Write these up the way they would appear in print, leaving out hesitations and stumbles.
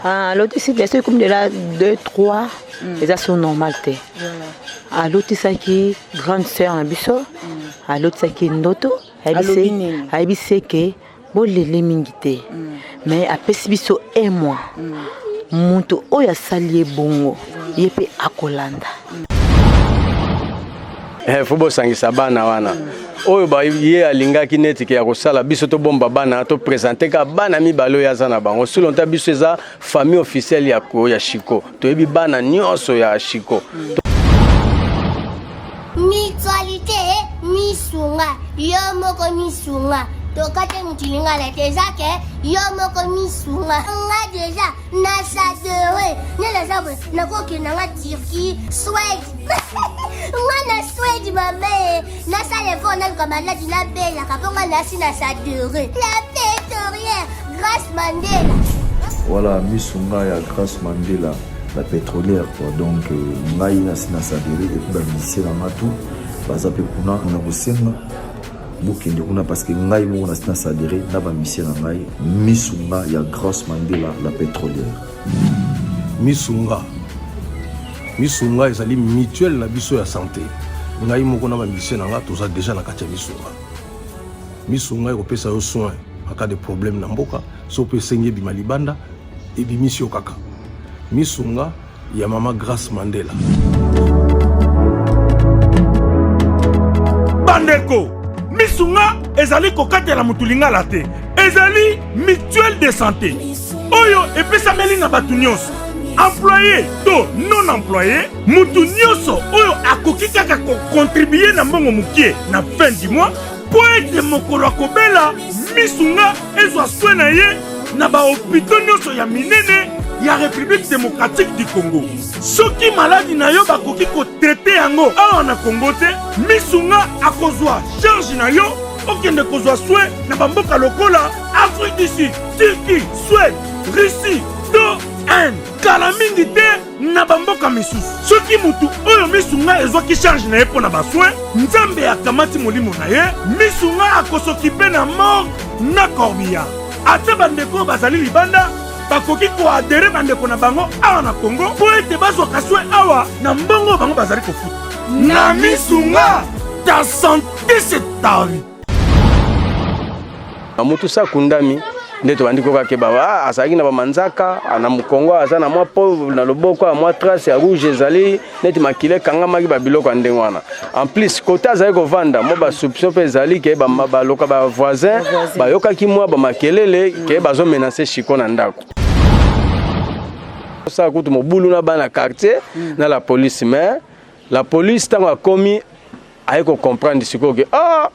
Alotisi te, soki komi dela 2 3, eza so normal te. Alotisaki grande sœur na biso, alotisaki ndoto, ayebisi ke bolele mingi te, mais apesi biso un mois. Moto oyo asali ye bongo, ye mpe akolanda. Faut bosangisa bana wana oyo ye alingaki neti ke ya kosala biso, tobomba bana, toprésente ka bana mibale oyo aza na bango. Si longtemps biso eza famille officielle ya Chiko, toyebi bana nyonso ya Chiko. Mutualité Misunga, yo moko misunga. Tokate mutu lingala te, eza ke yo moko misunga. Nga déjà nasadere nde naza boye, nakokende nga Turquie, Swede. Nga na Swede mabe, nasala effort, naluka maladi nabelaka, mpo nga nasi nasadere la pétrolière Grâce Mandela. Voilà, Misunga ya Grâce Mandela la pétrolière, quoi. Donc ngai nasi nasadere, et puis bamusicien na nga tout baza mpe kuna na kosenga bokende kuna, parce que ngai moko nasi nasadere na bamusicien na ngai, Misunga ya Grâce Mandela la pétrolière. Misunga, Misunga ezali mutuelle na biso ya santé. Ngai moko na bamusicien na nga toza déjà na kati ya Misunga. Misunga ekopesa yo soin en cas de problème na mboka. So mpe esengi ebima libanda, ebimisi yo kaka. Misunga ya mama Grâce Mandela. Bandeko, Misunga ezali kokatela motu lingala te, ezali mutuelle de santé oyo epesameli na bato nyonso, employé to non employé. Motu nyonso oyo akoki kaka kocontribuer na mbongo mokie na fin du mois, mpo ete mokolo akobela, Misunga ezwa soin na ye na bahôpitaux nyonso ya minene ya République démocratique du Congo. Soki maladi na yo bakoki kotraiter yango awa na Congo te, Misunga akozwa charge na yo, okende kozwa soin na bamboka lokola Afrique du Sud, Turquie, Suède, Russie to Inde, kala mingi te na bamboka misusu. Soki motu oyo Misunga ezwaki charge na ye mpo na basoin, Nzambe akamati molimo na ye, Misunga akosokipe na morgue na corbillard. Ata bandeko oyo bazali libanda bakoki koadhérer bandeko na bango awa na Congo, mpo ete bazwaka soin awa na mbongo oyo bango bazali kofuta na Misunga. Ta santé, c'est ta vie. Motu sa akundami nde tobandi koyoka ke azalaki na bamanzaka na mokongo, aza na mwa po na loboko ya mwa trace ya rouge, ezali neti makila ekangamaki, babiloko ya ndenge wana. En plus, kote azali kovanda, mwa basoupçon mpe ezali ke baloka bavoisin bayokaki mwa bamakelele ke bazomenacer Chiko na ndako, osala kutu mobulu na bana quartier na la police. Mais la police, ntango akomi, aye kocomprendre sikoyo ke ah,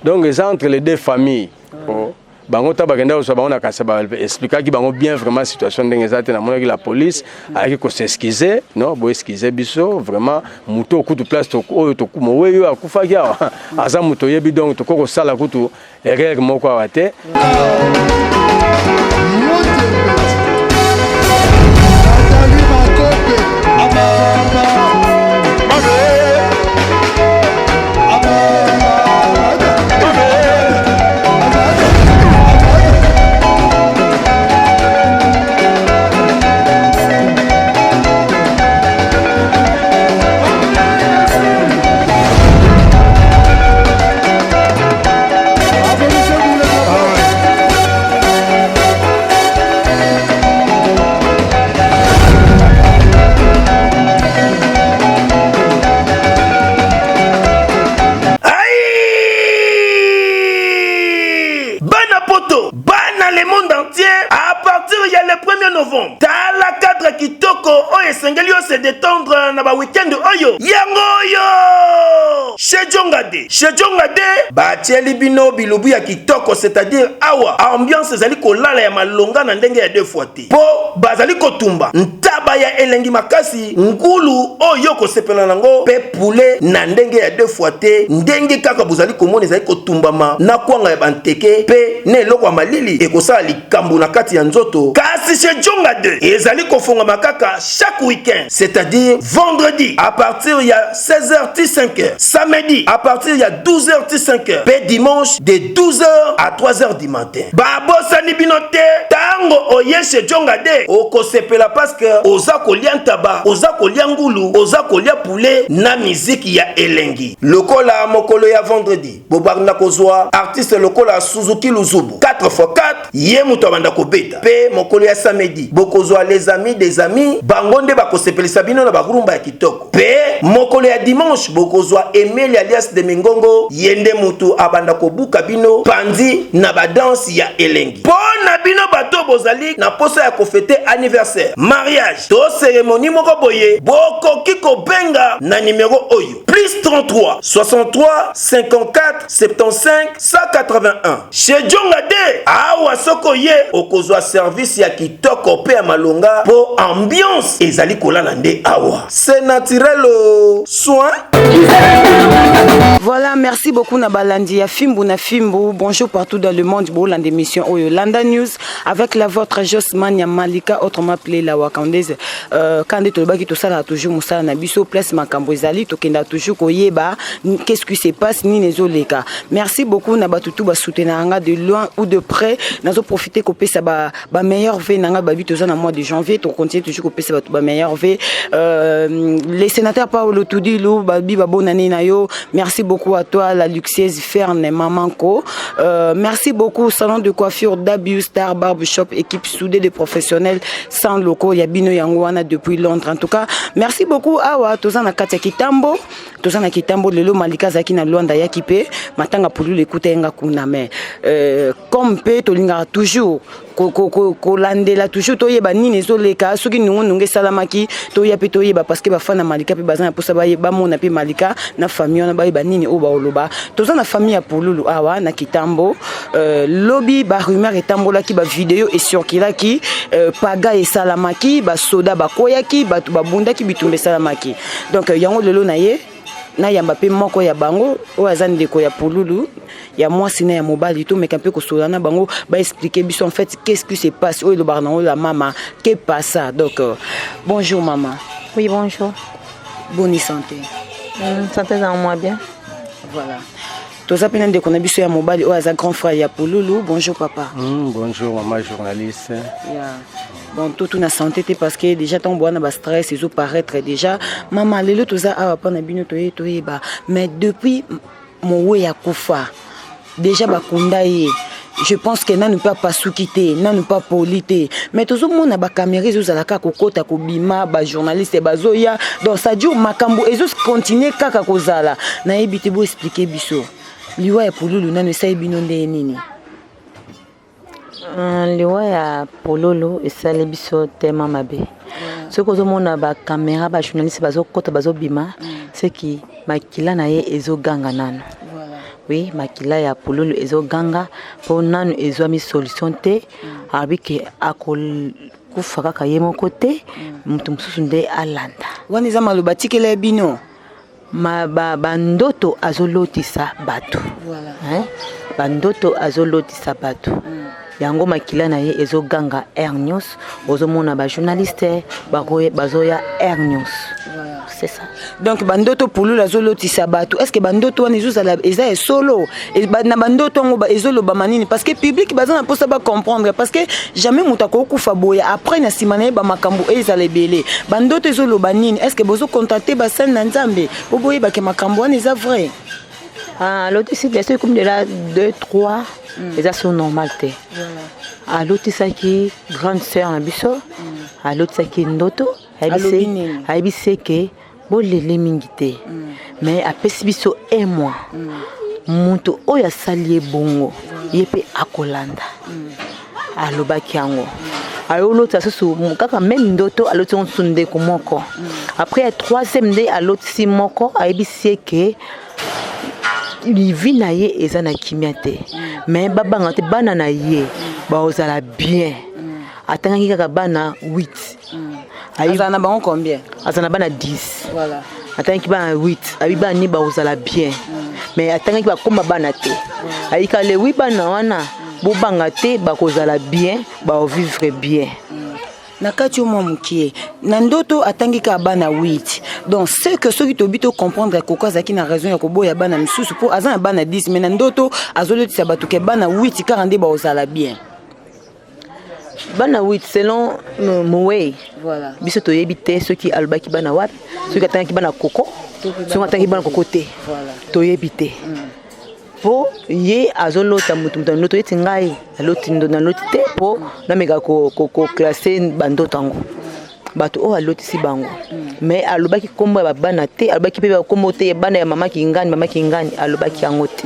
donc eza entre les deux familles. Oh. Bango ta bakenda kozwa bango na kasa, baexplikaki bango bien vraiment situation ndenge eza te. Namonaki la police ayaki kos'excuser: non, boexcuse biso vraiment, moto okutu place oyo mowei oyo akufaki awa aza moto oyebi, donc tokoki kosala kutu erreur moko awa te. Nathalie Makope Amama Aïe! Bana poto, bana le monde entier, à partir ya le 1er novembre, tala cadre kitoko oyo esengeli yo se détendre na baweekend oyo. Yango oyo chez Jongade. Chez Jongade batieli bino bilubu ya kitoko, c'est-à-dire awa ambiance ezali kolala ya malonga na ndenge ya deux fois te, mpo bazali kotumba ntaba. Ntaba ya elengi makasi, ngulu oyo okosepela nango pe poulet na ndenge ya deux fois te, ndenge kaka bozali komona ezali kotumbama na kwanga ya banteke pe na eloko ya malili ekosala likambo na kati ya nzoto. Kasi chez Djonga 2 ezali kofongama kaka chaque week-end, c'est-à-dire vendredi à partir ya 16h ti 5h, samedi à partir ya 12h ti 5h pe dimanche de 12h à 3h du matin. Babosani bino te, tango oye chez Djonga 2 okosepela parce que oza kolia ntaba, oza kolia ngulu, oza kolia poulet na miziki ya elengi. Lokola mokolo ya vendredi bobanda kozwa artiste lokola Suzuki Luzubu 4x4, ye moto abanda kobeta. Pe mokolo ya samedi bokozwa les amis des amis, bango nde bakosepelisa bino na barumba ya kitoko. Pe mokolo ya dimanche bokozwa Emeli alias de Mingongo, ye nde mutu abanda kobuka bino panzi na ba danse ya elengi. Po na bino bato bozali na posa ya kofete anniversaire, mariage to ceremonie moko boye, bokoki kobenga na numero oyo plus 33 63 54 75 181. Chez Djonga de awa soki oye okozwa service ya kitoko pe ya malonga po ambiance ezali kolala nde awa. C'est naturel oh. Soin. Voilà, merci beaucoup na balandi ya Fimbu na Fimbu. Bonjour partout dans le monde. Bolanda émission oyo Landa News avec la vôtre Josman ya Malika, autrement appelée la Wakandaise. Quand tolobaki tosala toujours musala na biso place makambo ezali tokenda toujours koyeba qu'est-ce qui se passe nini ezoleka. Merci beaucoup na batutu ba soutenir nga de loin ou de près. Nazo profiter kopesa ba ba meilleurs vœux nanga babi toza na mois de janvier, to continuer toujours kopesa bato ba meilleurs vœux. Les sénateurs Paolo Tudilu babi ba bonne année na yo. Merci beaucoup à toi la luxueuse Ferne Mamanko. Merci beaucoup salon de coiffure Dabius Star Barbershop, équipe soudée de professionnels sans locaux ya bino yango wana depuis Londres. En tout cas, merci beaucoup awa toza na kati ya Kitambo, toza na Kitambo lelo Malika azalaki na Luanda ya kipe matanga pululu ekuta yenga kuna mais comme pe tolingaka toujours kolandela toujours toyeba nini ezoleka soki nungu-nungu esalamaki toya pe toyeba parce que bafana Malika pe baza na posa bamona pe Malika na famille wana bayeba nini oyo baoloba. Toza na famille ya Pululu awa na Kitambo. Lobi ba rumeur etambolaki, ba video esirkulaki, paga esalamaki, basoda bakweyaki, bato babundaki, bitumba esalamaki. Donc yango lelo na ye nayamba pe moko ya bango oyo aza ndeko ya Pululu ya mwasi na ya mobali, tomeka mpe kosola na bango ba expliquer biso en fait qu'est-ce qui se passe oyo elobaka nango la mama que passa. Donc bonjour maman. Oui, bonjour. Bonne santé. Santé za moi bien. Voilà. Toza pe na ndeko na biso ya mobali oyo aza grand frère ya Pululu. Bonjour papa. Bonjour maman journaliste. Yeah. Bon, tout na santé te parce que déjà tant boana ba stress ezo paraître déjà. Maman lelo toza awa pa na bino toye toyeba. Mais depuis mowe ya kufa déjà bakunda ye, je pense que nanu pas pasuki te, nanu pas poli te, mais tozomona ba caméra ezozalaka kokota kobima, ba journaliste bazoya, donc ça dure makambo ezo continuer kaka kozala. Nayebi te, bo expliquer biso liwa ya Pululu nanu esali bino ndenge nini? Liwa ya Pululu esali biso tema mabe. Soki ozomona ba caméra, ba journaliste bazokota bazobima, soki makila na ye ezoganga nanu. Oui, makila ya Pululu ezoganga mpo nanu ezwami solution te. Alobi ke akokufa kaka ye moko te, moto mosusu nde alanda. Wana eza maloba tikela ya bino. Bandoto azolotisa bato. Hein? Bandoto azolotisa bato. Yango makila na ye ezoganga air news, ozomona ba journaliste bazoya air news. C'est ça. Donc bandoto Pululu azolotisa bato, est-ce que bandoto wana ezozala eza ya solo? Na bandoto yango ezolobama nini? Parce que public baza na mposa bacomprendre, parce que jamais moto akokufa boye après na nsima na ye bamakambo ezala ebele. Bandoto ezoloba nini? Est ce que bozocontacte basali na Nzambe po boyebake makambo wana eza vrai? Alotisi soki komi déjà 2 3 eza so normal te. Alotisaki grande sœur na biso, alotisaki ndoto, ayebisi ke bolele mingi te, mais apesi biso un mois, moto oyo asali ye bongo ye mpe akolanda. Alobaki yango, ayolotisa susu kaka même ndoto, alotisi yango susu ndeko moko. Après ya troisième nde alotisi moko, ayebisi ye ke vie na ye eza na kimia te, mais babanga te, bana na ye baozala bien. Atangaki kaka bana 8. Azala na bango combien? Azala na bana 10. Voilà. Atangaki bana 8, ayebi bana nini bakozala bien, mais atangaki bakoma bana te. Ayika le 8 bana wana, bobanga te, bakozala bien, bakovivre bien. Na kati yo mwa mokie na ndoto atangi kaka bana 8. Donc c'est que soki tobi tocomprendre, Koko azalaki na raison ya koboya bana misusu, mpo aza na bana 10, mais na ndoto azolotisa bato ke bana 8 kaka nde bakozala bien. Bana 8 selon mowei. Biso toyebi te soki alobaki bana wapi, soki atangaki bana Koko, soki atangaki bana Koko te, toyebi te, mpo ye azolota motu moto ndoto eti ngai aloti naloti te, mpo nameka koclasser bandoto yango, bato oyo alotisi bango. Mais alobaki nkombo ya babana te, alobaki mpe bakombo te ya bana ya mama Kingani. Mama Kingani alobaki yango te,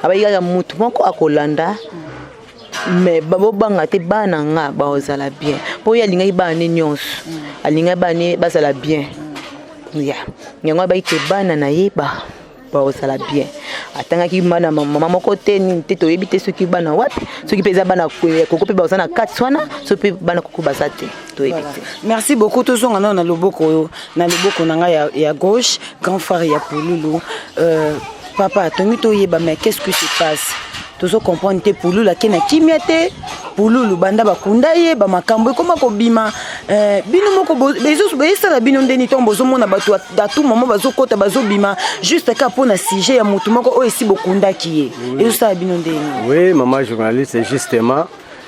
alobaki kaka motu moko akolanda, mais bobanga te, bana nga bazala bien, mpo ye alingaki bana ne nyonso, alingaki bana ne bazala bien. Ya yango alobaki ke bana na ye ba bakozala bien. Atangaki bana mama moko te, nini te, toyebi te soki bana wapi, soki mpe eza bana Koko mpe baza na kati wana, soki mpe bana Koko baza te, toyebi te. Merci beaucoup. Tozonga nano na loboko oyo, na loboko na ngai ya gauche, grand frère ya Pululu. Papa, tongi toyeba, mais qu'est-ce qui se passe? Tozo comprendre te. Pululu ake na kimia te. Pululu, banda bakunda ye, bamakambo ekoma kobima. Bino moko esala bino ndeni ntongo bozomona bato à tout moment bazokɔta, bazobima, juste kaka mpo na sujet ya motu moko oyo esi bokundaki ye? Ezosala bino ndeni? Oui, mama journaliste, justement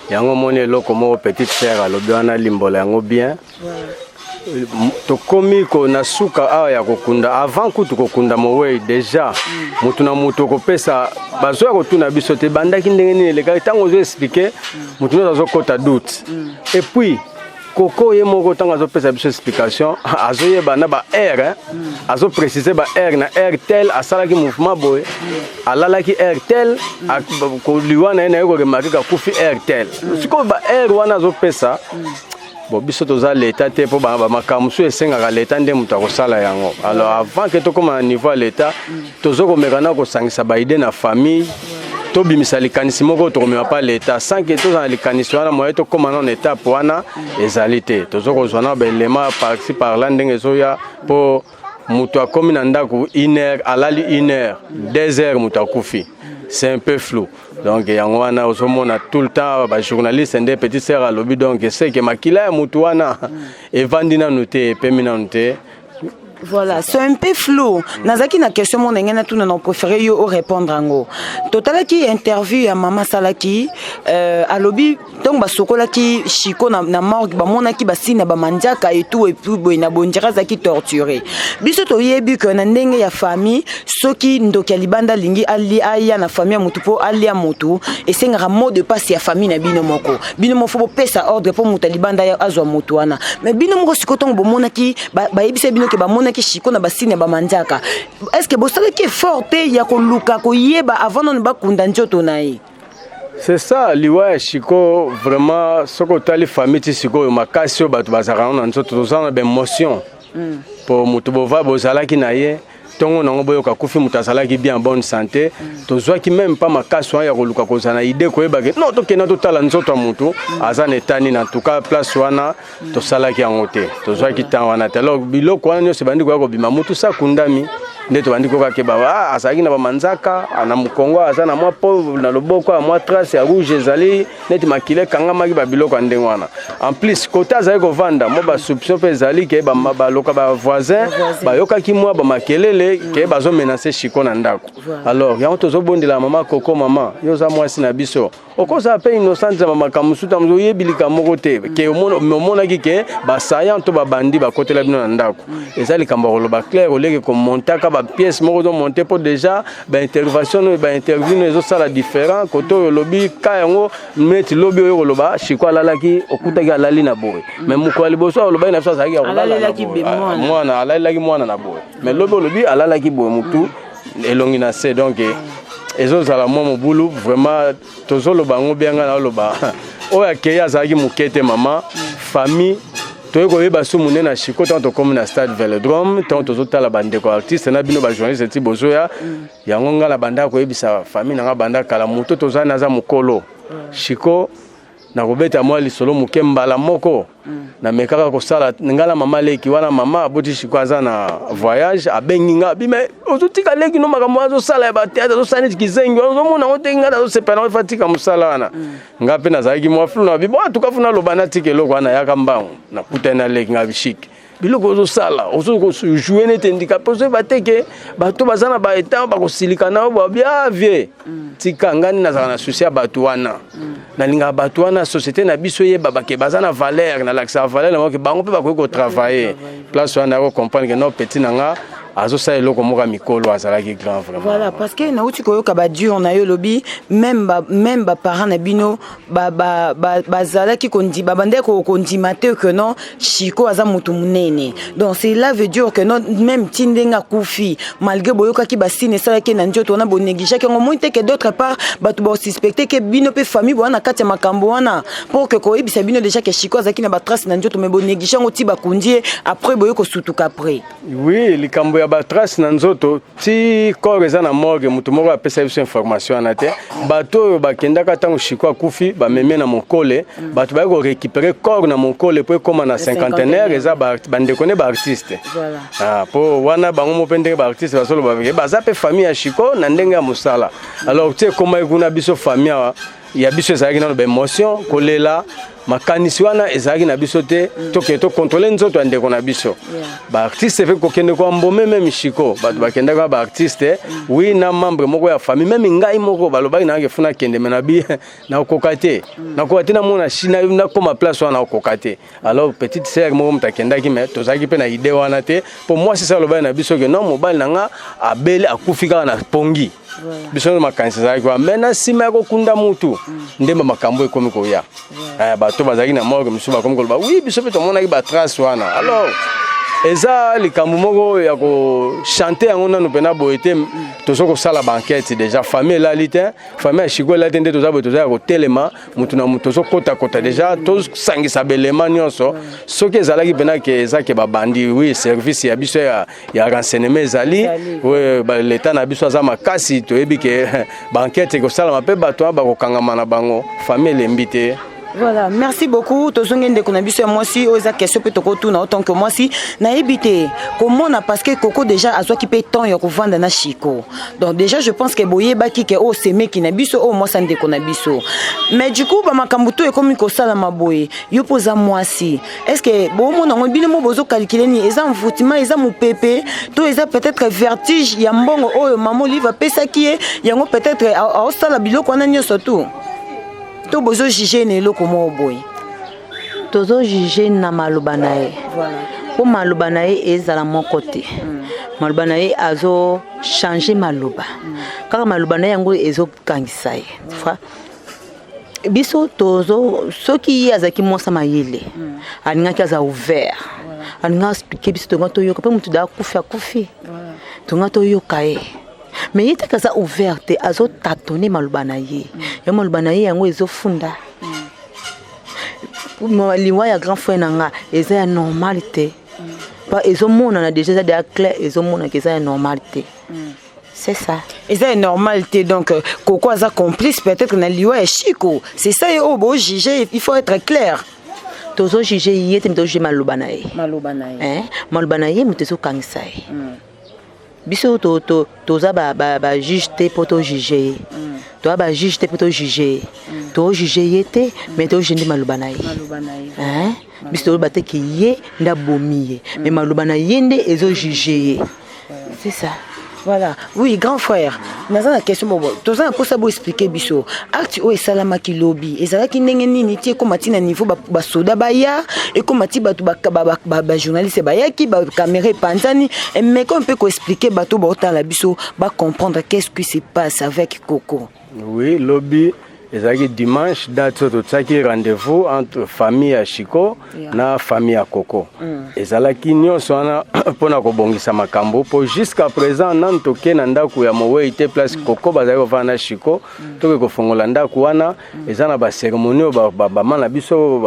yango omoni eloko moko petite sœur alobi wana, limbola yango bien. Tokomi ko na suka awa ya kokunda. Avant kutu kokunda mowei, déjà motu na motu okopesa, bazoya kotuna biso te bandaki ndenge nini elekaki. Ntango ozo expliquer, motu nyonso azokɔta doute. Et puis Koko ye moko, ntango azopesa biso explication, azoyeba na ba heure, azoprécise ba heure, na heure tel asalaki mouvement boye, alalaki heure tel, liwa na ye naye koremarquer kakufi heure tel. Sikoyo ba heure wana azopesa, bon, biso toza leta te, mpo bamakambo mosusu esengaka leta nde moto akosala yango. Alors avant ke tokóma na niveau ya leta, tozo komeka na kosangisa baidées na famille, tobimisa likanisi moko tokomema pa leta. Sans ke tozala na likanisi wana, moye tokóma nano étape wana ezali te. Tozo kozwa na baélément par-ci par-là ndenge ezoya, mpo moto akómi na ndako une heure, alali une heure, 2 heures, moto akufi, c'est un peu flou. Donc yango wana ozomona tout le temps bajournaliste nde petite sœur alobi. Donc seke makila ya motu wana evandi nanu te, epemi nanu te. Voilà, c'est un peu flou. Nazaki na question mo ndenge natuna, na préféré yo répondre yango. Totalaki interview ya mama asalaki, alobi ntango basokolaki Chiko na morgue, bamonaki basini na bamandiaka et tout et puis boye na bondira azalaki torturé. Biso toyebi ke na ndenge ya famille, soki ndoki ya libanda alingi aya na famille ya motu mpo alia motu, esengaka mot de passe ya famille na bino moko. Bino moko fo bopesa ordre mpo moto ya libanda azwa motu wana. Mais bino moko sikoyo, ntango bomonaki, bayebisa bino ke bamonaki Chiko na basini ya bamandiaka, est ce que bosalaki effort te ya koluka koyeba avant nano bakunda nzoto na ye? C'est ça, liwa ya Chiko, vraiment, soki otali famille ti sikoyo, makasi oyo bato bazalaka nango na nzoto, toza na baémotion, mpo moto bova bozalaki na ye, ntongo nango boyoka kufi, moto azalaki bien, en bonne santé. Tozwaki même pas makasi wana ya koluka kozala na idée koyebake non, tokenda totala nzoto ya motu aza na eta nini. En tout cas place wana tosalaki yango te, tozwaki temps wana te. Alors biloko wana nyonso ebandi koya kobima, motu sakundami nde tobandi koyoka ke ah, azalaki na bamanzaka na mokongo, aza na mwa po na loboko ya mwa trace ya rouge, ezali neti makila ekangamaki, babiloko ya ndenge wana. En plus kote azali kovanda, mwa basoupçon mpe ezali ke baloka bavoisin bayokaki mwa bamakelele ke bazomenacer Chiko na ndako. Alors yango tozobondela mama Koko. Mama, yo oza mwasi na biso, okozala mpe innocente na makambo mosusu, ta oyebi likambo moko te ke omonaki ke basayan to babandi bakotela bino na ndako. Eza likambo ya koloba clair, oleke komontaka bapièce moko ozomonte, mpo déjà baintervention oyo, bainterview no ezosala différent. Kote oyo olobi ka yango neti lobi oyo koloba Chiko alalaki, okutaki alali na boye, mais mokolo ya liboso olobaki na biso azalaki ya kolala na boye, mwana alalelaki mwana na boye, mais lobi olobi alalaki boye, motu elongi na se. Donc ezozala mwa mobulu vraiment. Tozoloba yango bianga na oloba oyo akei azalaki moke te. Mama, famille toyei koyeba su monene ya Chiko ntango tokómi na stade Vélodrome, ntango tozotala bandeko artiste na bino bajournaliste ti bozoya. Yango ngai na banda koyebisa famille na ngai banda kala, moto tozali naza mokolo Chiko. Nakobeta mwa lisolo moke mbala moko. Namekaka kosala ngai na mama leki wana. Mama aboti siko, aza na voyage, abengi nga abi: "Me ozotika leki no makambo azosala ya bateatre, azosala neti kizengi wana, ozomona yango te. Ngai nazosepela yango, efa tika mosala wana." Nga mpe nazalaki mwa flou na bi bon, en tout cas funa loba natika eloko wana. Yaka mbangu, nakutani na leki nga bishike: "Biloko ozosala, ozojouer neti handicapé, ozoyeba te ke bato baza na baétat bakosilika na yo." Babia: "Vie, tika ngai, nde nazalaka na souci ya bato wana. Nalingaka bato wana, société na biso eyeba bake baza na valeur. Nalakisaka valeur na bango ke bango mpe bakoki kotravailler." Place wana yako comprendre ke non, petit na nga azosala eloko moko ya mikolo, azalaki grand vraiment. Voilà, parce que nauti koyoka badure na yo, olobi même même baparent na bino bazalaki kondi, babandaki kondima te que non, Chiko aza motu monene. Donc cela veut dire que non, même ti ndenge akufi, malgré boyokaki basine esalaki na nzoto wana, bonégligeaki yango. Moi te ke d'autre part bato bosuspecte ke bino mpe famille boza na kati ya makambo wana, pour que koyebisa bino déjà ke Chiko azalaki na batrace na nzoto, mais bonéglige yango ti bakundi ye, après boye kosutuka après. Oui, likambo ya batrace na nzoto, ti corps eza na morgue, moto moko apesa biso information wana te. Bato oyo bakendaka ntango Chiko akufi, bamemi na Mokole, bato baye korécupérer corps na Mokole mpo ekóma na cinquantenaire, eza bandeko ne baartiste. Ah, mpo wana bango mo mpe ndenge baartiste bazoloba ke baza mpe famille ya Chiko na ndenge ya mosala. Alors ti ekomaki kuna, biso famille awa ya biso ezalaki nano baémotion, kolela, makanisi wana ezalaki na biso te. Tokende tocontrôler nzoto ya ndeko na biso. Baartiste mpe kokende koembaumer même Chiko, bato bakendaki wana baartiste, oui, na membre moko ya famille, même ngai moko balobaki nangaki funa kende, me nabi nakoka te, nakoka te, namona nakóma place wana, nakoka te. Alors petite sœur moko moto akendaki, me tozalaki mpe na idée wana te, mpo mwasi sa alobaki na biso ke non, mobali na nga abeli, akufi kaka na pongi. Biso nyonso makanisi ezalaki wana, me na nsima ya kokunda mutu nde makambo ekomi koya. Bato bazalaki na morgue mosusu bakomi koloba: "Oui, biso mpe tomonaki batrace wana." Alors eza likambo moko ya kochanter yango nanu mpena boye te. Toza kosala baenquête déjà, famille elali te, famille ya Chiko elali te. Nde toza boye, toza ya kotelema, mutu na mutu tozokotakota déjà, tosangisa belema nyonso. Soki ezalaki mpena ke eza ke babandi, oui, service ya biso ya renseignement ezali, leta na biso aza makasi, toyebi ke baenquête ekosalama mpe bato wana bakokangama na bango. Famille elembi te. Voilà, merci beaucoup. Tozongi ndeko na biso ya mwasi oyo, eza question mpe tokotuna. Autant que mwasi, nayebi te komona, parce que Koko déjà azwaki mpe temps ya kovanda na Chiko. Donc déjà je pense ke boyebaki ke oyo semeki na biso, oyo mwasi ya ndeko na biso. Mais du coup bamakambo to ekomi kosalama boye, yo mpo oza mwasi, est ce que bomona yango bino mo bozocalculer nini? Eza envoûtement, eza mopepe, to eza peut-être vertige ya mbongo oyo mama Olive apesaki ye yango, peut-être aosala biloko wana nyonso tu, to bozojuge na eloko moko boye? Tozojuge na maloba na ye, mpo maloba na ye ezala moko te. Maloba na ye azochanger maloba kaka, maloba na ye yango ezokangisa ye. Biso tozo, soki ye azalaki mwasi mayele, alingaki aza ouvert, alingaki expliquer biso, tonga toyoka mpe. Motu da akufi, akufi, tonga toyoka ye. Mais ye taka aza ouvert te, azotatone maloba na ye yango, maloba na ye yango ezofunda liwa ya grand frère na nga eza ya normal te. Ezomonana déjà, eza déjà clair, ezomonaka eza ya normal te, c'est ça. Eza ya normal te. Donc Koko aza complice peut-être na liwa ya Chiko, c'est ça ye oyo bojuge? Il faut être clair. Tozojuge ye te, tozojuge maloba na ye. Maloba na ye. Maloba na ye moto ezokangisa ye. Biso toza bajuge te mpo tojuge ye, toza bajuge te mpo tojuge ye, tojuge ye te, mais tojuge nde maloba na ye. Biso toloba te ke ye nde abomi ye, mais maloba na ye nde ezojuge ye, c'est ça. Voilà, oui, grand frère, naza na question bobo, toza na mposa boexpliquer biso acte oyo esalamaki lobi ezalaki ndenge nini, ti ekóma ti na niveau basoda baya, ekóma ti bato bajournaliste bayaki, bacaméra epanzani. Meko mpe koexpliquer bato baotala biso bacomprendre qu'est-ce qui se passe avec Koko. Oui, lobi ezalaki dimanche, date oyo totiaki rendez-vous entre famille ya Chiko na famille ya Koko. Ezalaki nyonso wana mpona kobongisa makambo, mpo jusqu'à présent nanu toke na ndako ya mowei te, place Koko bazalaki kovanda na Chiko. Toke kofongola ndako wana, eza na bacérémonie oyo bama na biso,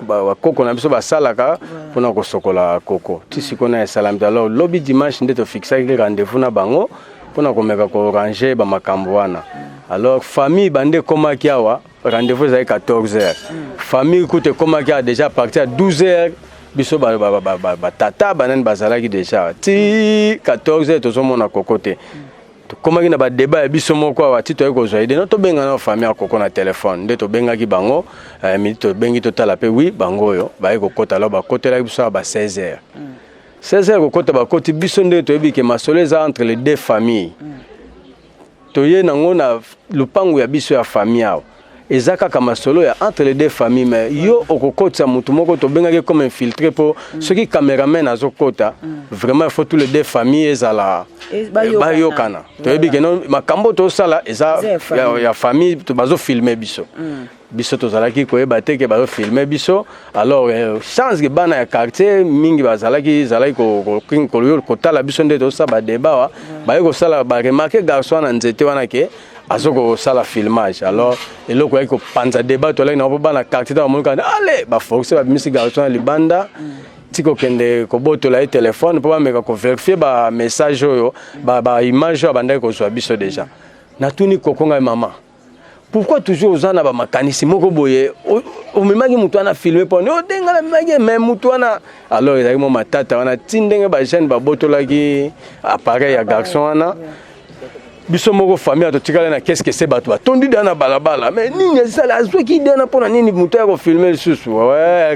bakoko na biso basalaka mpona kosokola Koko. Ti sikoyo na esalami te. Alors lobi dimanche nde tofixaki rendez-vous na bango mpona komeka koarranger bamakambo wana. Alors famille bande ekomaki awa. Rendez-vous ezalaki 14 heures. Famille kutu ekomaki awa déjà à partir ya 12 heures. Biso batata banani bazalaki déjà ti 14 heures, tozomona Koko te. Tokomaki na badébat ya biso moko awa ti toyei kozwa idée: no, tobenga na famille ya Koko na telefone. Nde tobengaki bango midi, tobengi, totala mpe wi bango oyo baye kokota. Alors bakotelaki biso awa ba 16 heures. 16 heures kokota, bakoti biso ndenge toyebi ke masolo eza entre les deux familles. Toye nango na lupangu ya biso ya famille awa, eza kaka masolo ya entre les deux familles, mais yo okokotisa motu moko tobengaki comme infiltré, mpo soki cameraman azokota, vraiment il faut tous les deux familles ezala bayokana. Toyebi ke no, makambo tosala eza ya famille, bazofilme biso. Biso tozalaki koyeba te ke bazofilme biso. Alors chance ke bana ya quartier mingi bazalaki ezalaki kotala biso nde tosala badébat wa, baye kosala baremarquer garçon wana nzete wana ke azo kosala filmage. Alors eloko yaki kopanza débat, tolaki nango mpo bana quartier ntango bamoni kaka ale baforce, babimisi garçon na libanda ti kokende kobotola ye telefone mpo bameka kovérifier bamessage oyo, baimage oyo abandaki kozwa biso déjà. Natuni Koko: ngai mama, pourquoi toujours oza na bamakanisi moko boye, omemaki motu wana filme mpo odenga namemaki me motu wana? Alors ezalaki mwa matata wana ti ndenge bajeune babotolaki appareil ya garçon wana. Biso moko famille totikali na qu'est-ce que c'est, bato batondi da na balabala, mais nini esala azwaki idée wana mpona nini moto ya kofilme lisusu?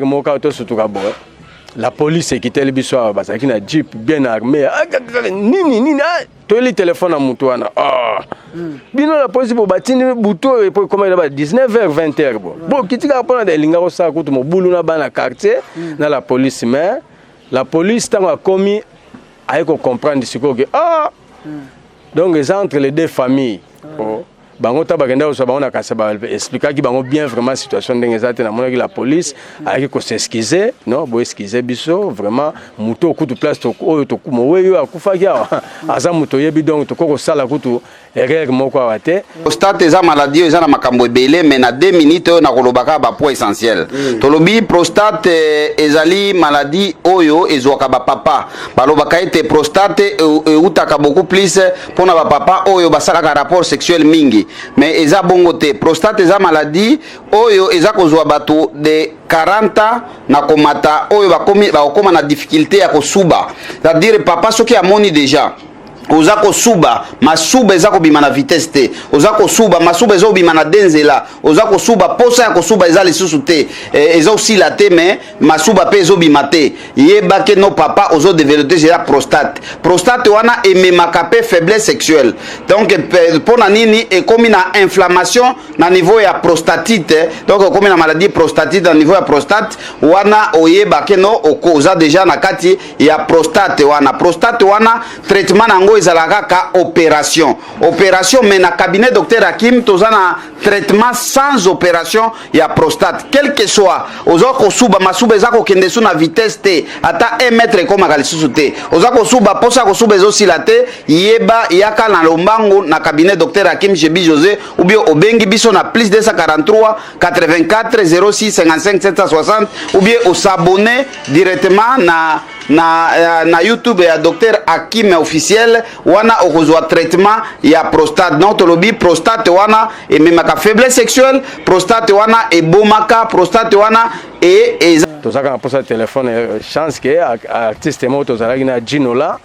Moko kaka tosutuka boye, la police ekiteli biso awa, bazalaki na jeep bien armé. Nini nini, toyeli telefone na motu wana. Bino la polisi bo batindi butu oyo po ekoma ba 19 h 20 h, bo bokiti kaka mpona elinga kosala kutu mobulu na bana quartier na la police. Mais la police ntango akomi, aye kocomprendre sikoyo ke ah, donc eza entre les deux familles. Oh. Bango ta bakenda kozwa bango na kasa, baexplikaki bango bien vraiment situation ndenge eza te. Namonaki la police ayaki kos'excuser: non, boexcuse biso vraiment, moto okutu place oyo mowei oyo akufaki awa aza moto oyebi, donc tokoki kosala kutu erreur moko awa te. Prostate eza maladie oyo eza na makambo ebele, mais na 2 minutes oyo nakoloba kaka bapoint essentiel. Tolobi prostate ezali maladie oyo ezwaka bapapa. Balobaka ete prostate eutaka beaucoup plus mpona bapapa oyo basalaka rapport sexuel mingi, mais eza bongo te. Prostate eza maladie oyo eza kozwa bato de 40 ans na komata, oyo bakokoma na difficulté ya kosuba. C'est-à-dire papa soki amoni déjà oza kosuba, masuba eza kobima na vitesse te, oza kosuba, masuba eza kobima na de nzela, oza kosuba, posa ya kosuba eza lisusu te, eza osila te, mais masuba mpe ezobima te, yeba ke no, papa, ozodévelopper déjà prostate. Prostate wana ememaka mpe faiblesse sexuelle. Donc mpo na nini? Ekomi na inflammation na niveau ya prostatite, donc ekomi na maladie prostatite na niveau ya prostate wana. Oyeba ke no, oza déjà na kati ya prostate wana. Prostate wana, traitement na yango ezalaka kaka opération, opération. Mais na cabinet docteur Hakim, toza na traitement sans opération ya prostate. Quel que soit oza kosuba, masuba eza kokende su na vitesse te, ata 1 mètre ekomaka lisusu te, oza kosuba, posa kosuba ezosila te, yeba, yaka na lombangu na cabinet docteur Hakim Jebi José, ou bien obengi biso na plus 243 84 06 55 760, ou bien os'abonner directement na YouTube ya docteur Hakim officiel. Wana okozwa traitement ya prostate. Donc tolobi prostate wana ememaka faiblesse sexuelle, prostate wana ebomaka, prostate wana e eza Tozalaka na mposa telefone. Chance ke artiste moko tozalaki na Ginola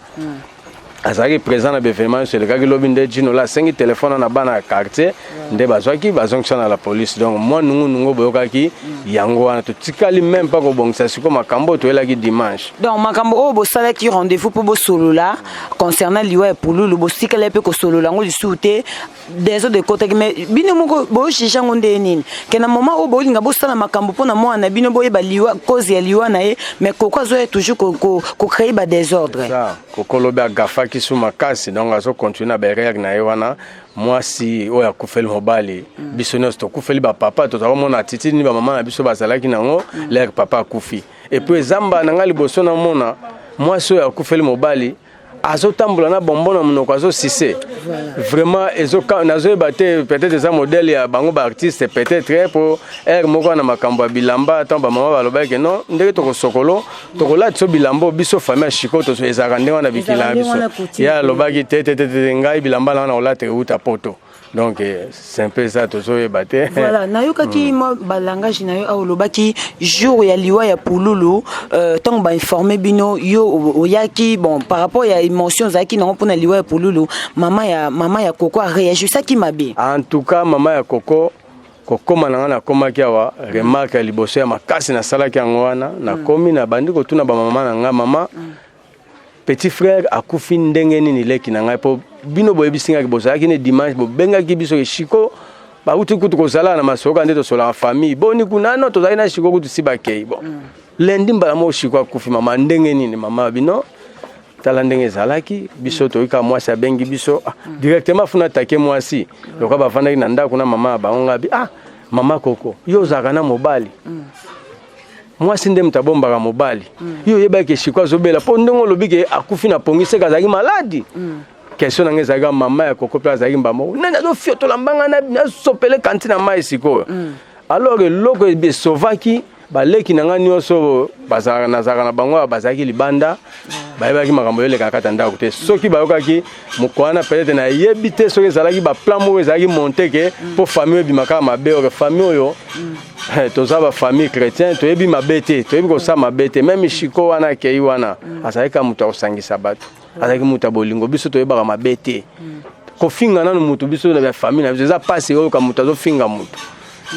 azalaki présent na baévénement nyonso elekaki lobi. Nde Ginola asengi telefone na bana ya quartier, nde bazwaki, bazongisa na la police. Donc mwa nungunungu boyokaki yango wana, totikali même mpa kobongisa sikoyo makambo oyo toyelaki dimanche. Donc makambo oyo bosalaki rendez-vous mpo bosolola concernant liwa ya Pululu, bosikala mpe kosolola yango lisusu te, désordre ekotaki. Mais bino moko bojuge yango nde nini ke na moment oyo bolinga bosala makambo mpo na mwana na bino, boyeba liwa, cause ya liwa na ye, mais Koko azoya toujours kocréer badésordre? Ça, Koko lobi agafaki su makasi, donc azocontinue na baerreur na ye wana. Mwasi oyo akufeli mobali, biso nyonso tokufeli bapapa, tozala komona attitude nini bamama na biso bazalaki nango lere papa akufi. Et puis ezamba na ngai liboso namona mwasi oyo akufeli mobali azotambola na bombo na monoko, azosise vraiment, nazoyeba te, peut-être eza modèle ya bango baartiste, peut-être po aire moko na makambo ya bilamba. Ntango bamama balobaki non, ndenge tokosokolo, tokolatisa bilamba oyo biso famille ya Shiko ezalaka ndenge wana, bikila na biso. Ye alobaki te, te, te, te, ngai bilamba na wana kolata euta poto. Donc eh, c'est un peu ça tozoyeba te. Voilà, nayokaki mwa balangage na yo awa, olobaki jour ya liwa ya Pululu, ntango bainforme bino, yo oyaki. Bon, par rapport ya émotion ozalaki nango mpona liwa ya Pululu, mama ya Koko aréagisaki mabe. En tout cas, mama ya Koko, kokóma na nga, nakomaki awa, remarque ya liboso ya makasi nasalaki yango wana. Nakomi, nabandi kotuna bamama na nga: "Mama, petit frère akufi ndenge nini, leki na ngai? Mpo bino boyebisi ngaki bozalaki ne dimanche, bobengaki biso ke Shiko bauti kutu kozala na masolo nde tosolaka famille boni kuna. No, tozalaki na Shiko kutu si bakei. Bon, lundi mbala moko Shiko akufi. Mama, ndenge nini?" Mama, bino tala ndenge ezalaki. Biso toyoka mwasi abengi biso, ah, directement funa atake mwasi lokola bavandaki na ndako na mama ya bango. Ngabi: "Ah, mama Koko, yo ozalaka na mobali, mwasi nde moto abombaka mobali. Yo oyebaki Shiko azobela, mpo ndenge olobi ke akufi na pongi, seke azalaki maladi." Question na ngai ezalaki, mama ya Koko mpe azalaki mbamo nani azofiotola mbanga nasopele kanti na mai sikoyo. Alors eloko esovaki baleki na ngai nyonso bazalaka, nazalaka na bango awa, bazalaki libanda, bayebaki makambo eleka kati ya ndako te. Soki bayokaki moko wana, peut-être nayebi te soki ezalaki baplan moko ezalaki monté ke mpo famille oyo ebima kaka mabe. Oyo famille oyo, toza bafamille chrétien, toyebi mabe te, toyebi kosala mabe te. Même Shiko wana akei wana, azalaki kaka moto ya kosangisa bato, azalaki moto ya bolingo. Biso toyebaka mabe te. Kofinga nanu motu, biso na bafamille na biso eza mpasi oyoka moto azofinga motu.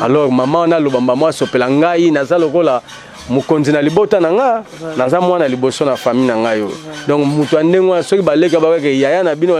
Alors mama wana aloba, mama asopela ngai, naza lokola mokonzi na libota na nga, naza mwana liboso na famille na ngai oyo. Donc moto ya ndenge wana, soki baleka bakake yaya na bino,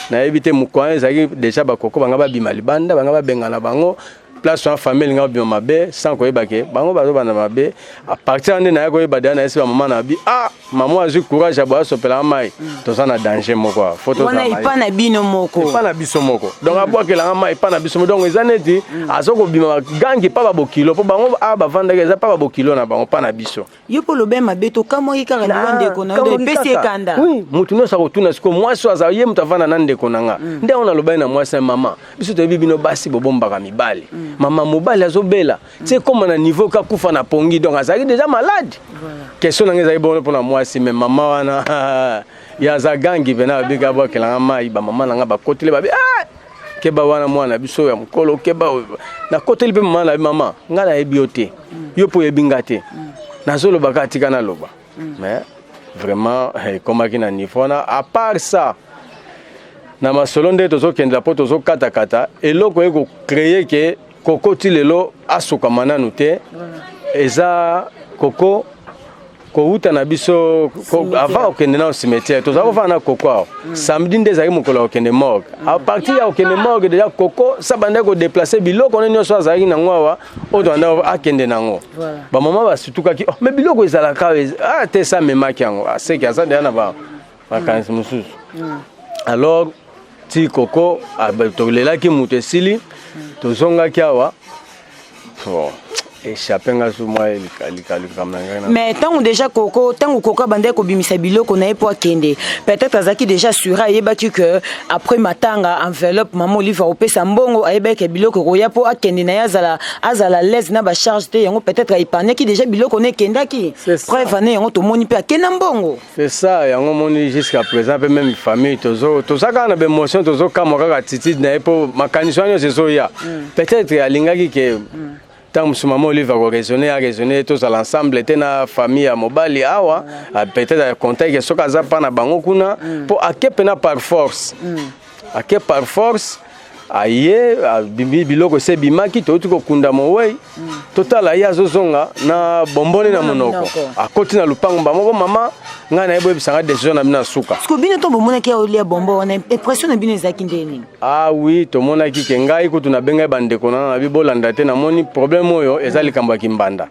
nayebi te. Moko wana ezalaki déjà bakoko banga babima libanda, banga babengana bango place wana, famille elinga babima mabe sans koyeba ke bango bazobanda mabe. À partir nde naya koyeba deya, nayesi bamama na bi: "Ah, mama azwi courage ya boye asopelanga mai, toza na danger moko awa." Faut wana epa na bino moko. Epa na biso moko. Donc abwakelanga mai epa na biso moko. Donc eza neti aza kobima gangi mpa babokilo, mpo bango awa bavandaki, eza mpa babokilo na bango, mpa na biso. Yo mpo olobe mabe, tokamwaki kaka liwa ndeko na yo, epesi ekanda. Oui, motu nyonso akotuna sikoyo mwasi oyo aza ye moto avanda na ndeko na nga. Nde yango nalobaki na mwasi ya mama: "Biso toyebi bino basi bobombaka mibali. Mama, mobali azobela ti ekóma na niveau kakufa na pongi, donc azalaki déjà malade." Question na ngai ezalaki bongo mpona mwasi. Mais mama wana ye aza gangi mpena, babika abwakelanga mai. Bamama na nga bakoteli, babi: "Ah, keba wana mwana biso ya mokolo, keba." Nakoteli mpe mama na bi: "Mama, ngai nayebi yo te, yo mpo oyebi nga te, nazoloba kaka, tika naloba." Mais vraiment ekomaki na niveau wana. À part ça, na masolo nde tozokendela mpo tozokatakata, eloko oye kocréer ke Koko ti lelo asukama nanu te, eza Koko kowuta na biso avant kokende na cimetière. Tozala kofanda na Koko awa. Samedi nde ezalaki mokolo ya kokende morgue. À partir ya kokende morgue, déjà Koko sa bandaki kodéplacer biloko ne nyonso azalaki nango awa, oyo tobanda akende nango. Bamama basutukaki: "Oh, mais biloko ezalaka ah, te." Sa amemaki yango, aseki aza deya na makanisi mosusu. Alors ti Koko tolelaki, moto esili, tozongaki awa. Bon, échappe nga so mwa likambo na ngai. Mais ntango déjà Koko, ntango Koko abandaki kobimisa biloko na ye mpo akende, peut-être azalaki déjà sûr, ayebaki que après matanga, enveloppe mama Olive akopesa mbongo, ayebaki ke biloko ekoya mpo akende na ye, azala l'aise na bacharge te. Yango peut-être aépargnaki déjà biloko na ekendaki. Preuve ane yango tomoni mpe akenda mbongo. C'est ça, yango moni jusqu'à présent mpe même famille toza kaka na baémotion, tozokamwa kaka attitude na ye, mpo makanisi wana nyonso ezoya. Peut-être alingaki ke ntango mosusu mama Olive akoraisonne, araisonne, tozala ensemble te na famille ya mobali awa. Peut-être akontaki soki aza mpa na bango kuna, mpo ake mpena par force, ake par force. Aye, abimi, biloko ese ebimaki, touti kokunda mowei, totala ye azozonga na bomboni na monoko, akoti na lupango bamoko. Mama, ngai nayebi, oyebisanga décision na bino ya suka. Parce que bino to bomonaki aolia bombo wana, impression na bino ezalaki nde nini? Ah oui, tomonaki ke ngai kutu nabengai bandeko na na bi: "Bolanda te, namoni problème oyo eza likambo ya kimbanda.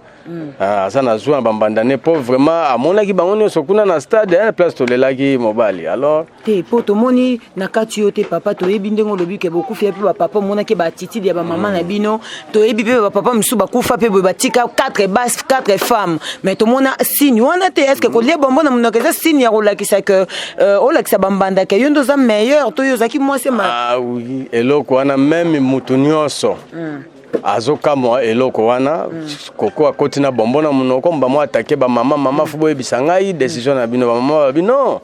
Ah, aza na zuwa na bambanda ne." Mpo vraiment amonaki bango nyonso kuna na stade ya place tolelaki mobali. Alors te, mpo tomoni na kati yo te, papa. Toyebi ndenge olobi ke bokufi mpe bapapa, omonaki baattitude ya bamama na bino. Toyebi mpe bapapa mosusu bakufa mpe boye, batika 4 bas 4 femmes, mais tomona signe wana te. Est ce que kolia bombo na monoko eza signe ya kolakisa ke olakisa bambanda ke yo nde oza meilleur, to yo ozalaki mwasi ma? Ah oui, eloko wana même mutu nyonso azokamwa eloko wana. Koko akoti na bombo na monoko, mbamo atake bamama: "Mama, faut boyebisa ngai décision na bino." Bamama babi: "Non."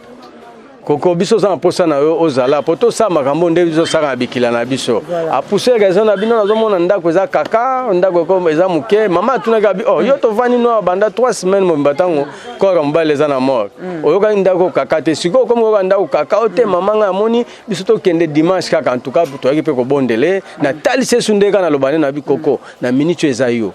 Koko, biso oza na mposa na yo ozala mpo tosala makambo nde biso osala na bikila na biso. Apuse raison na bino, nazomona ndako eza kaka ndako eza moke. Mama atunaki abi, oh, yo tovandi no banda 3 semaines mobimba, ntango kora mobali eza na mort, oyokaki ndako kaka te. Sikoyo okomi koyoka ndako kaka o te. Mama, ngai amoni biso tokende dimanche kaka. En tout cas, toyaki mpe kobondele. Natalisi esu nde kaka naloba nde na bi koko na minute oyo eza yo,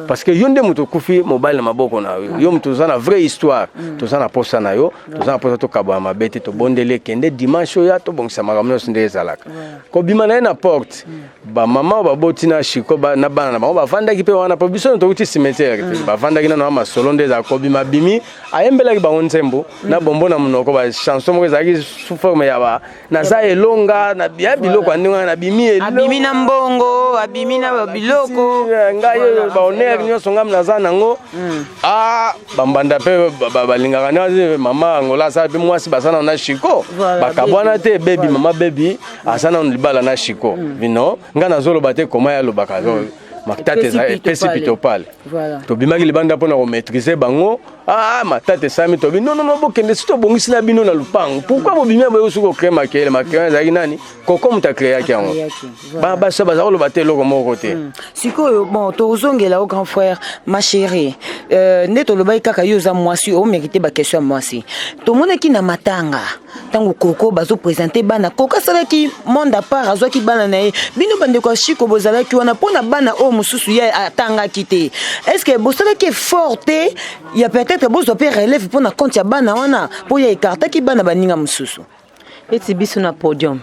parce que yo nde moto okufi mobali na maboko na yo, yo moto oza na vraie histoire. Toza na posa na yo, toza na posa tokabwana mabe te. Tobondeli, ekende dimanche oyo, tobongisa makambo nyonso nde ezalaka. Kobima na ye na porte, bamama oyo baboti na Shiko na bana na bango bavandaki mpe wana, mpo biso tokuti cimetière te. Bavandaki nano na masolo nde ezalaka. Kobima, bimi, ayembelaki bango nzembo na bombo na monoko, bachanson moko ezalaki sous forme ya ba naza elonga na ya biloko ya ndenge wana. Nabimi. Abimi na mbongo, abimi na biloko. Ngai oyo bahonneur nyonso ngai naza nango. Ah, bambanda mpe balingaka nde mama Angola asala mpe mwasi, baza nano na Shiko, bakabwana te. Bebi, mama Bebi aza nano libala na Shiko. Bino ngai nazoloba te koma ye alobaka matata epesi pitopale. Tobimaki libanda mpona komaîtriser bango. Ah, matata esami, tobi non, non, bokende, si tobongisi na bino na lupango. Pourquoi bobimi boye soki ocréer makele? Makele ezalaki nani? Koko moto acréaki yango. Basi baza koloba te eloko moko te. Sikoyo, bon, tozongela o grand frère. Ma chérie, nde tolobaki kaka, yo oza mwasi, omérite baquestion ya mwasi. Tomonaki na matanga, ntango koko bazoprésenter bana, koko asalaki monde à part, azwaki bana na ye. Bino bandeko ya Shiko bozalaki wana mpo na bana oyo mosusu ye atangaki te. Est ce que bosalaki effort te ya peut-être bozwa mpe relève mpo na compte ya bana wana, mpo ya écartaki bana baninga mosusu? Eti biso na podium,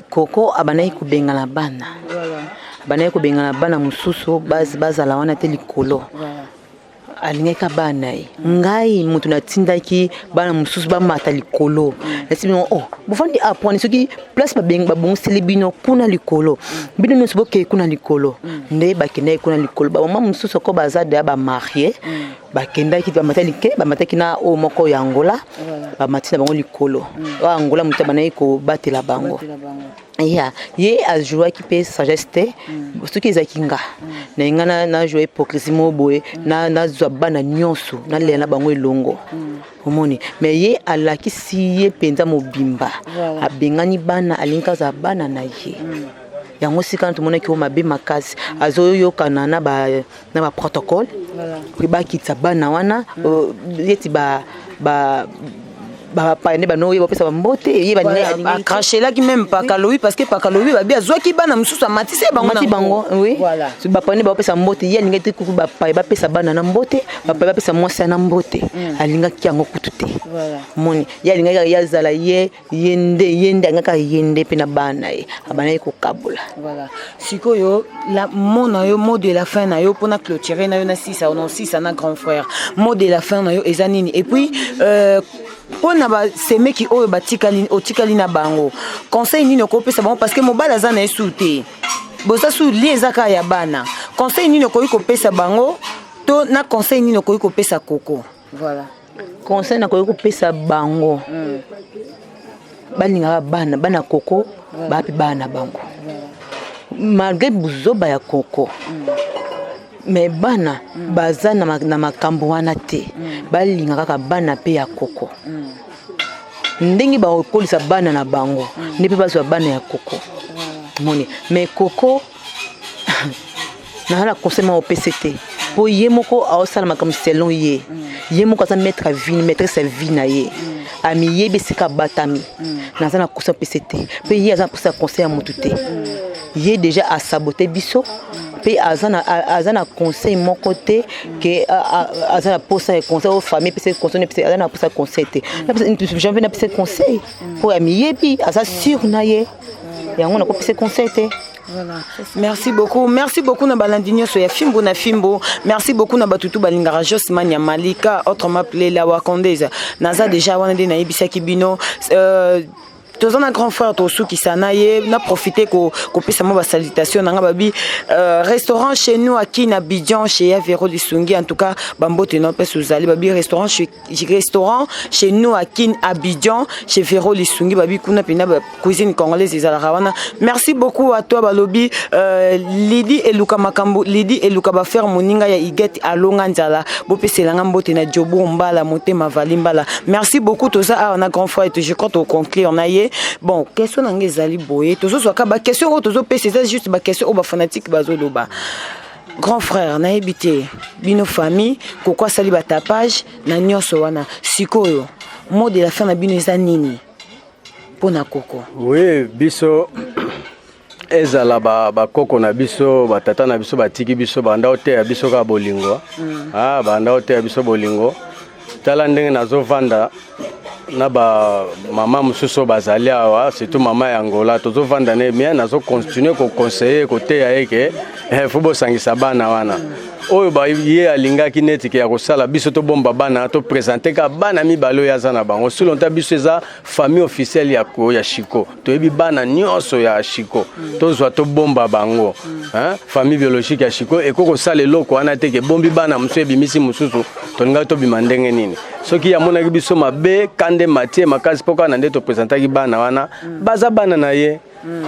koko abandaki kobengana bana, abandaki kobengana bana mosusu bazala wana te likolo. Alingaki bana ye. Ngai moto natindaki bana mosusu bamata likolo. Nasi bino, oh, bofandi apwani, soki place babongiseli bino kuna likolo, bino nyonso bokei kuna likolo. Nde bakendaki kuna likolo. Bamama mosusu oko baza deya bamariés, bakendaki, bamataki, bamataki na oyo moko ya Angola, bamati na bango likolo. Oyo Angola, moto abandaki kobatela bango ya ye ajouaki mpe sagesse te. Soki ezalaki nga na nga, najoue hypocrisie moko boye, nazwa bana nyonso, nalela na bango elongo, omoni. Mais ye alakisi ye mpenza mobimba, abengani bana, alingi azala bana na ye. Yango sika tomonaki oyo mabe makasi. Azoyokana na ba na baprotocole po bakitisa bana wana neti ba ba bapaya nde bano oyeba bapesa bambote ye. Acrachelaki même Pakalowi, parce que Pakalowi babi azwaki bana mosusu, amatisi bango. Mati bango, oui. Bapaya nde bapesa mbote, ye alingaki te kuku bapaya bapesa bana na mbote, bapaya bapesa mwasi na mbote, alingaki yango kutu te. Moni ye alingaki ye azala ye, ye nde, ye nde alingaka, ye nde mpe na bana ye abandaki kokabola. Voilà. Sikoyo la mot na yo, mot de la fin na yo mpona clôturer na yo na sisa na osisa na grand frère, mot de la fin na yo eza nini? Et puis mpona basemeki oyo batikali, otikali na bango, conseil nini okopesa bango? Parce que mobali aza na ye su te, boza su li, eza kaka ya bana. Conseil nini okoki kopesa bango, to na conseil nini okoki kopesa koko? Voilà. Conseil nakoki kopesa bango, balingaka bana, bana koko bapi bana na bango, malgré buzoba ya koko. Mais bana baza na makambo wana te, balinga kaka bana mpe ya koko. Ndenge bakokolisa bana na bango, nde mpe bazwa bana ya koko, moni. Mais koko, naza na conseil moko opesi te, mpo ye moko aosala makambo selon ye. Ye moko aza maître ya vie, maîtresse ya vie na ye, amiyebi esika abatami. Naza na conseil opesi te, mpe ye aza na posa ya conseil ya motu te. Ye déjà asabote biso, mpe aza na conseil moko te ke aza na posa ya conseil oyo famille epesa conseil. Aza na posa ya conseil te. Jamais napesa conseil, mpo amiyebi, aza sûr na ye. Yango nakopesa conseil te. Voilà. Merci beaucoup. Merci beaucoup na balandi nyonso ya Fimbu na Fimbu. Merci beaucoup na batutu balingaka Josman ya Malika, autrement appelé la Wakondeza. Naza déjà wana nde nayebisaki bino. Toza na grand frère, tosukisa na ye na profite kopesa mwa basalutation na nga. Babi restaurant chez nous aki na Abidjan, chez ya Vero Lisungi. En tout cas, bambote na mpesi ozali. Babi restaurant chez nous à Abidjan, chez Vero Lisungi. Babi kuna mpena cuisine congolaise ezalaka wana. Merci beaucoup à toi. Balobi Lidi Eluka, makambo Lidi Eluka, bafrère moninga ya Igete Alonga Nzala, bopeselanga mbote na Jobo Mbala, motema vali Mbala. Merci beaucoup. Toza awa na grand frère, je crois toconclure na ye. Bon, question na ngai ezali boye: tozozwaka baquestion oyo tozopesa, eza juste baquestion oyo bafanatike bazoloba. Grand frère, nayebi te, bino famille, Koko asali batapage na nyonso wana. Sikoyo mot de la fin na bino eza nini mpo na Koko? Oui, biso ezala bakoko na biso, batata na biso batiki biso, banda oteya biso kaka bolingo. Ah, banda oteya biso bolingo. Tala ndenge nazovanda na bamama mosusu oyo bazali awa, surtout mama ya Angola. Tozovanda ne bien, nazocontinue koconseiller, koteya ye ke faut bosangisa bana wana. Oyo ye alingaki neti ke ya kosala biso tobomba bana, toprésente kaka bana mibale oyo aza na bango. Si longtemps biso eza famille officielle ya Chiko, toyebi bana nyonso ya Chiko, tozwa tobomba bango. Famille biologique ya Chiko ekoki kosala eloko wana te ke bombi bana mosusu, ebimisi mosusu. Tolingaki tobima ndenge nini soki amonaki biso mabe? Kande matie makasi mpo kaka na nde topresentaki bana wana. Baza bana na ye,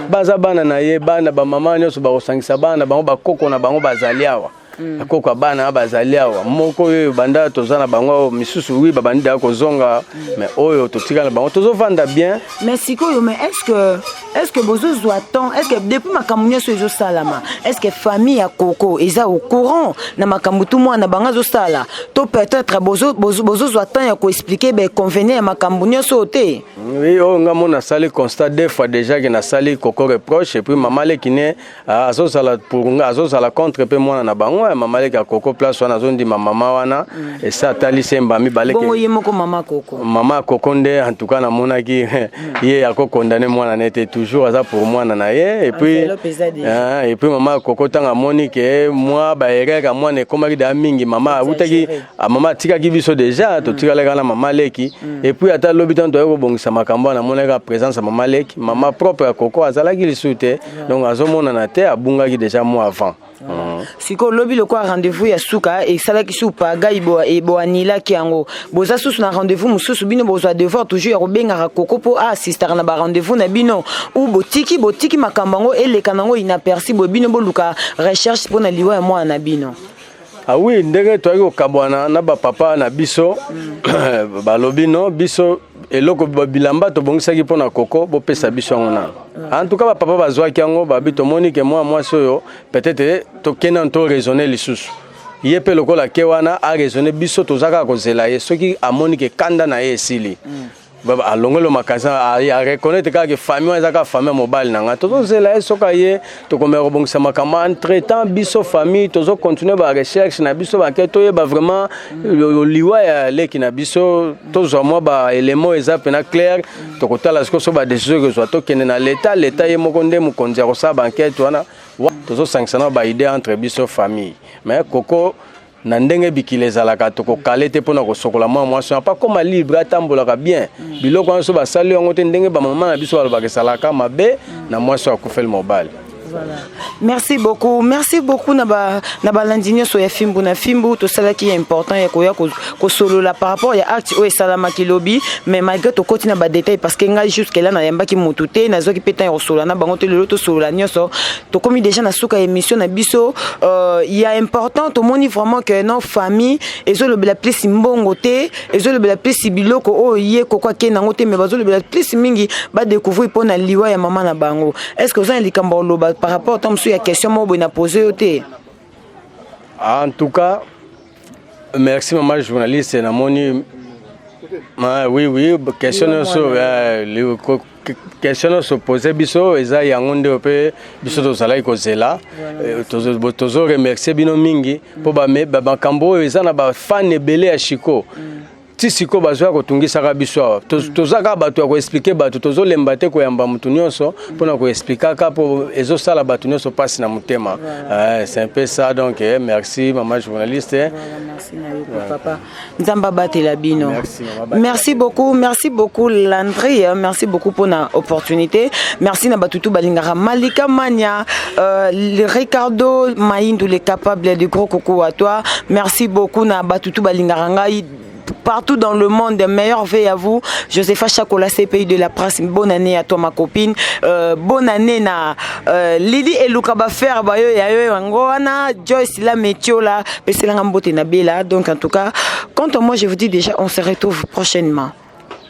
baza bana na ye. Bana bamama nyonso bakosangisa bana bango, bakoko na bango bazali awa. Bakoko ya bana bazali awa. Moko oyo banda toza na bango, misusu wi babandi daya kozonga, mais oyo totika na bango, tozovanda bien. Mais sikoyo, mais est ce que bozozwa temps? Est ce que depuis makambo nyonso ezosalama, est ce que famille ya Koko eza au courant na makambo tu mwana bango azosala, to peut-être bozozwa temps ya koexpliquer bainconvénient ya makambo nyonso oyo te? Oui, oyo nga mo nasali constat deux fois déjà ke nasali Koko reproche, et puis mama leki ne azozala pour nga, azozala contre mpe mwana na bango. Mama leki ya Koko, place wana azondima mama wana esi atalisi ye mba mibale. Bongo ye moko mama Koko? Mama Koko nde, en tout cas, namonaki ye akokondane mwana na ye te, toujours aza pour mwana na ye. Et puis Enveloppe eza déjà. Et puis mama Koko, ntango amoni ke mwa baerreur ya mwana ekomaki deya mingi, mama awutaki, mama atikaki biso déjà, totikalaki na mama leki. Et puis ata lobi ntango toyaki kobongisa makambo wana, amonaki kaka présence ya mama leki. Mama propre ya Koko azalaki lisusu te, donc azomonana te, abungaki déjà mwa avant. Sikoyo lobi lokola rendez-vous ya suka esalaki su pagai boanilaki yango, boza susu na rendez-vous mosusu? Bino bozwa devoir toujours ya kobengaka Koko mpo aassistaka na barendez-vous na bino, ou botiki makambo yango eleka nango inaperçu boye, bino boluka recherche mpo na liwa ya mwana na bino? Ah oui, ndenge toyaki kokabwana na bapapa na biso, balobi no biso eloko bilamba tobongisaki mpo na Koko, bopesa biso yango nano. En tout cas, bapapa bazwaki yango, babi tomoni ke mwa mwasi oyo peut-être tokende nano toraisonne lisusu. Ye mpe lokola ke wana araisonne, biso toza kaka kozela ye. Soki amoni ke kanda na ye esili, alongoli makasi, areconnaître kaka ke famille wana eza kaka famille ya mobali na ngai, tozozela ye. Soki aye, tokomeka kobongisa makambo. Entre temps, biso famille tozocontinue barecherche na biso, bake toyeba vraiment liwa ya leki na biso, tozwa mwa baélément eza mpena clair. Tokotala sikoyo so badécision ekozwa, tokende na leta. Leta ye moko nde mokonzi ya kosala baenquête wana. Tozosangisa na baidée entre biso famille. Mais Koko, na ndenge bikila ezalaka, tokokale te mpona kosokola mwa mwasi wana, akoma libre, atambolaka bien. Biloko wana so basali yango te, ndenge bamama na biso balobaka, esalaka mabe na mwasi oyo akufeli mobali. Voilà. Merci beaucoup. Merci beaucoup na ba na balandi nyonso ya Fimbu na Fimbu. Tosalaki ya important ya koya kosolola par rapport ya acte oyo esalamaki lobi, mais malgré tokoti na ba détail parce que ngai jusque là nayambaki motu te, nazwaki mpe temps ya kosolola na bango te. Lelo tosolola nyonso, tokomi déjà na suka ya émission na biso. Ya important, tomoni vraiment que non, famille ezolobela plus mbongo te, ezolobela plus biloko oyo ye Koko akende yango te, mais bazolobela plus mingi badécouvrir mpo na liwa ya mama na bango. Est ce que oza na likambo ya koloba par rapport ta mosusu ya question moko boye na pose yo te? En tout cas, merci mama journaliste. Namoni, ah, oui, question nyonso, question nyonso pose biso eza yango nde mpe biso tozalaki kozela. Tozo remercier bino mingi mpo makambo oyo eza na bafan ebele ya Chiko. Ti sikoyo bazoya kotungisaka biso awa. Toza kaka bato ya koexpliquer bato, tozolemba te koyamba motu nyonso mpona koexpliquaka, mpo ezosala bato nyonso mpasi na motema. C'est un peu ça. Donc merci, mama journaliste. Voilà, merci na yo papa, Nzambe abatela bino. Merci, mama. Merci beaucoup, merci beaucoup Landry, hein, merci beaucoup pour la opportunité. Merci na batutu balingaka Malika Mania, le Ricardo Maïndou, le capable de gros coucou à toi. Merci beaucoup na batutu balingaka ngai partout dans le monde. Meilleurs vœux à vous. Josepha Chakola, CPI de la presse. Bonne année à toi, ma copine. Bonne année na Lily Eluka Bafer bayo ya yo yango wana Joyce la Metiola peselanga mbote na Bela. Donc en tout cas, quant à moi, je vous dis déjà, on se retrouve prochainement.